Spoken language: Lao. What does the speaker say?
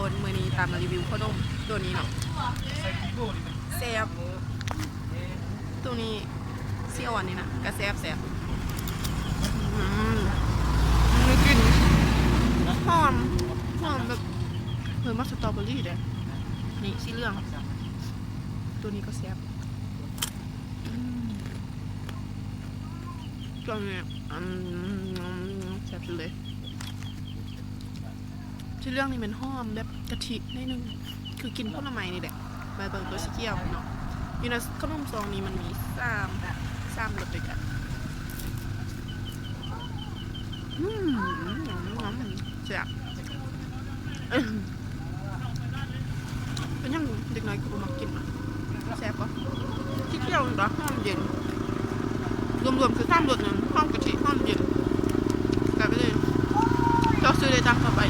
ຄົນ ມື້ນີ້ຕາມມາຣີວິວເຂົ້າໜົມໂຕນີ້ເນາະ ແຊບ ໂຕນີ້ສີອ່ອນນີ້ນະ ກະແຊບໆ ອືມ ມີກິ່ນຫອມ ຫອມແບບ ເອີ ມັກສະຕໍເບີຣີເດ້ ນີ້ສີເຫຼືອງ ໂຕນີ້ກໍແຊບ ອືມ ຊ່ວງນີ້ ອືມ ແຊບສຸດເລີຍ ສີເຫຼືອງນີ້ແມ່ນຫອມແບບກະທິໜ້ອຍໜຶ່ງ ຄືກິ່ນຜົນລະໄມ້ນີ້ແຫຼະ ແລ້ວກໍສີຂຽວເນາະ ຢູ່ໃນເຂົ້າໜົມຊອງນີ້ມັນມີສາມ ສາມລົດດ້ວຍກັນ ອືມ ແຊບ ເປັນຫຍັງເດັກນ້ອຍຄືບໍ່ມັກກິນຫວາ? ແຊບບໍ່? ສີຂຽວນີ້ກໍຫອມເຢັນ ລວມໆຄືສາມລົດນັ້ນ ຫອມກະທິ ຫອມເຢັນ ແຊບອີ່ຫຼີ ເຈົ້າຊື້ໄດ້ຕາມທົ່ວໄປ.